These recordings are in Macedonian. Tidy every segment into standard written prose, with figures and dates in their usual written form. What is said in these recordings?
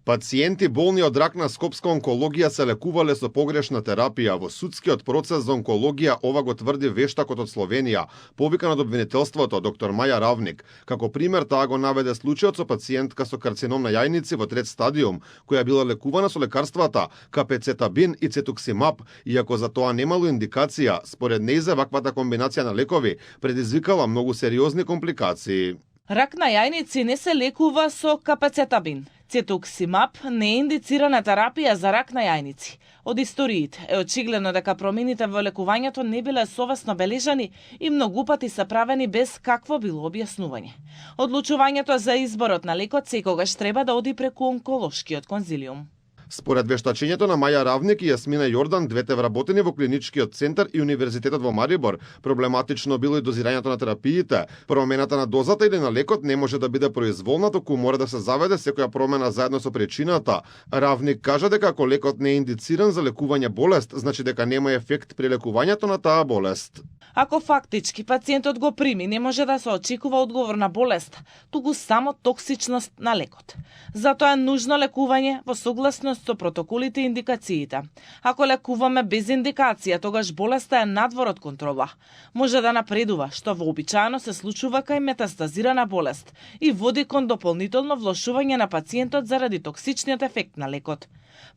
Пациенти болни од рак на скопска онкологија се лекувале со погрешна терапија. Во судскиот процес за онкологија ова го тврди вештакот од Словенија, повикан од обвинителството доктор Маја Равник. Како пример таа го наведе случајот со пациентка со карцином на јајници во трет стадиум, која била лекувана со лекарствата капецетабин и цетуксимаб, иако за тоа немало индикација. Според нејзе ваквата комбинација на лекови предизвикала многу сериозни компликации. Рак на јајници не се лекува со капецетабин. Цетуксимаб не е индицирана терапија за рак на јајници. Од историите е очигледно дека промените во лекувањето не биле совесно бележани и многу пати се правени без какво било објаснување. Одлучувањето за изборот на лекот секогаш треба да оди преку онколошкиот конзилиум. Според вештачењето на Маја Равник и Јасмина Јордан, двете вработени во клиничкиот центар и универзитетот во Марибор, проблематично било и дозирањето на терапиите. Промената на дозата или на лекот не може да биде произволна, туку мора да се заведе секоја промена заедно со причината. Равник кажа дека ако лекот не е индициран за лекување болест, значи дека нема ефект при лекувањето на таа болест. Ако фактички пациентот го прими, не може да се очекува одговор на болест, туку само токсичност на лекот. Затоа е нужно лекување во согласност со протоколите и индикациите. Ако лекуваме без индикација, тогаш болеста е надвор од контрола. Може да напредува, што вообичаено се случува кај метастазирана болест и води кон дополнително влошување на пациентот заради токсичниот ефект на лекот.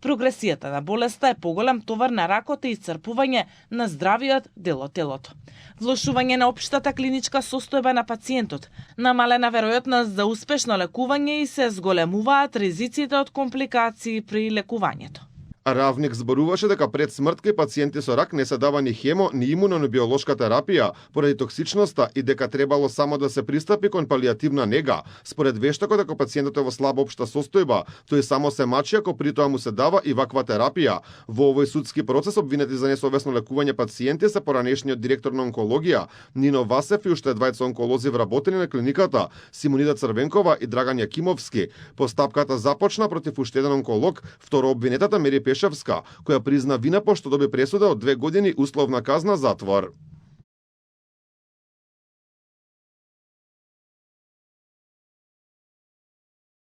Прогресијата на болеста е поголем товар на ракот и исцрпување на здравиот дел од телото. Влошување на општата клиничка состојба на пациентот, намалена веројатност за успешно лекување и се зголемуваат ризиците од компликации при лекувањето. Равник зборуваше дека пред смрт кај пациенти со рак не се дава ни хемо, ни имунобиолошка терапија поради токсичноста и дека требало само да се пристапи кон палијативна нега. Според вештакот, ако пациентот е во слаба општа состојба, тој само се мачи ако при тоа му се дава и ваква терапија. Во овој судски процес обвинети за несовесно лекување пациенти се поранешниот директор на онкологија Нино Васев и уште двајца онколози вработени на клиниката Симонида Црвенкова и Драган Јакимовски. Постапката започна против уште еден онколог, второ обвинетата Мери Пешевска, која призна вина пошто доби пресуда од 2 години условна казна затвор.